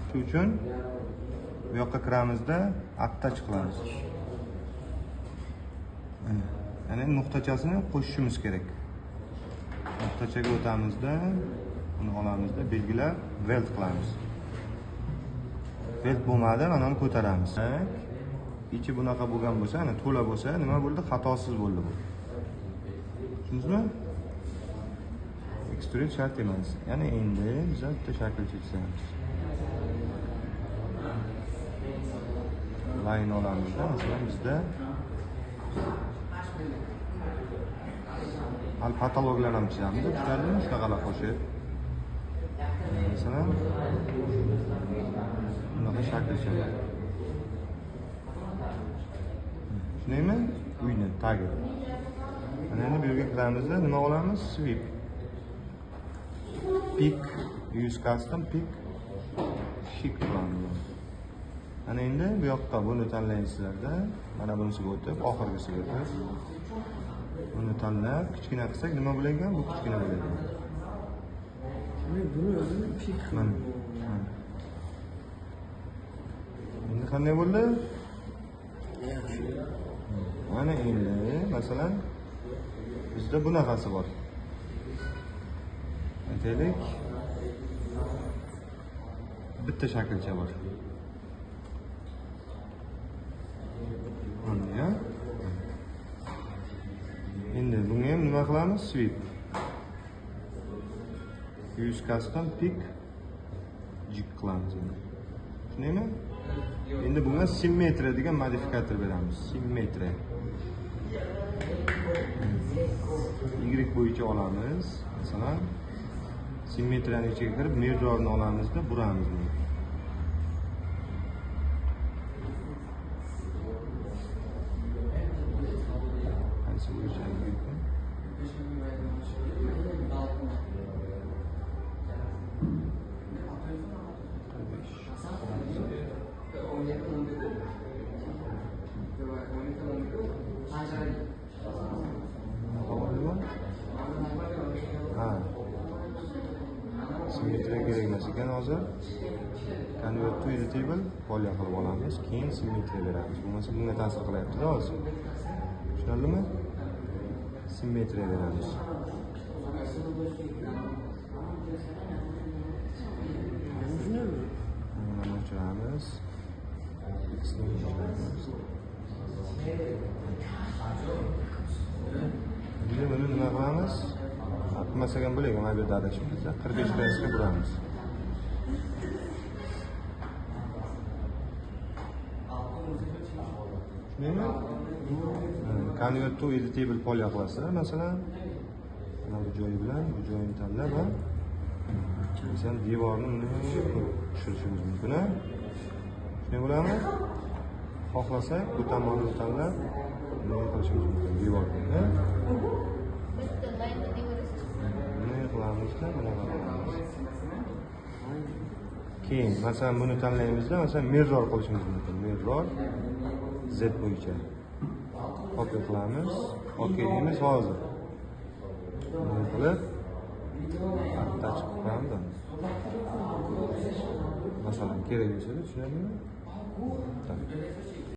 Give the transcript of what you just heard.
Shuning uchun bu yoqqa kiramizda attach qilamiz. Ya'ni nuqtachasini qo'shishimiz kerak. Nuqtachaga o'tamizda, uni olamizda, belgilab weld qilamiz. Weld bo'lmadi, mana uni ko'taramiz. Ichi bunaqa bo'lgan bo'lsa, ana to'la bo'lsa, nima bo'ldi? Xatosiz bo'ldi bu. Tushundingizmi? Extrude shart emas. Ya'ni endi biz bitta shakl chizamiz. Line olamizda, masalan bizda hali patologlar ham chizamiz, tushunarlimi? Shunaqalar qo'shib. Masalan, bunaqa shakl chizamiz. Shundaymi? Uyni tagi. Mana endi bu yerga kiramizda nima olamiz? Sweep. Pick, use custom pick, chic qilamiz. Ana endi bu yoqqa buni tanlaysizlarda, mana bunisiga o'tib, oxirgisiga o'tib, buni tanlab kichkina qilsak nima bo'lar ekan? Bu kichkina bo'lar ekan. Buni o'zini pick. Mana. Endi qanday bo'ldi? Mana endi masalan bizda bunaqasi bor. Aytaylik, bitta shaklcha bor. Endi bunga ham nima qilamiz? Sweep. Use custom pick jig qilamiz endi. Shundaymi? Endi bunga simmetriya degan modifikator beramiz. Simmetriya. Y bo'yicha olamiz. Masalan, simmetriyaning ichiga kirib mirrorni olamizda buramiz buni. Qaysi bo'yicha? Ha. Simmetriya kerak emas ekan hozir. Convert to editable polya qilib olamiz, keyin simmetriya beramiz. Bo'lmasa bunga ta'sir qilyapti-da hozir. Tushunarlimi? Simmetriya beramiz. Buni o'chiramiz. X ni o'chiramiz. Endi buni nima qilamiz? Qilmasak ham bo'ladi, mana bu yerda adashib ketsa, 45 gradusga buramiz. Shundaymi? Convert to editable polya qilasizlar, masalan, mana bu joyi bilan bu joyini tanlab, masalan, devorni tushirishimiz mumkin. Shunday bo'ladimi? Xohlasak, bu tomonni tanlab, nima qilishimiz mumkin devorga. Nima qilamizda, bunaqa qilamiz. Keyin, masalan, buni tanlaymizda, masalan, mirror qilishimiz mumkin. Mirror Z bo'yicha. Copy qilamiz. OK deymiz hozir. Buni qilib attach qilib qo'yamiz. Masalan, kerak bo'lsa, tushunarlimi?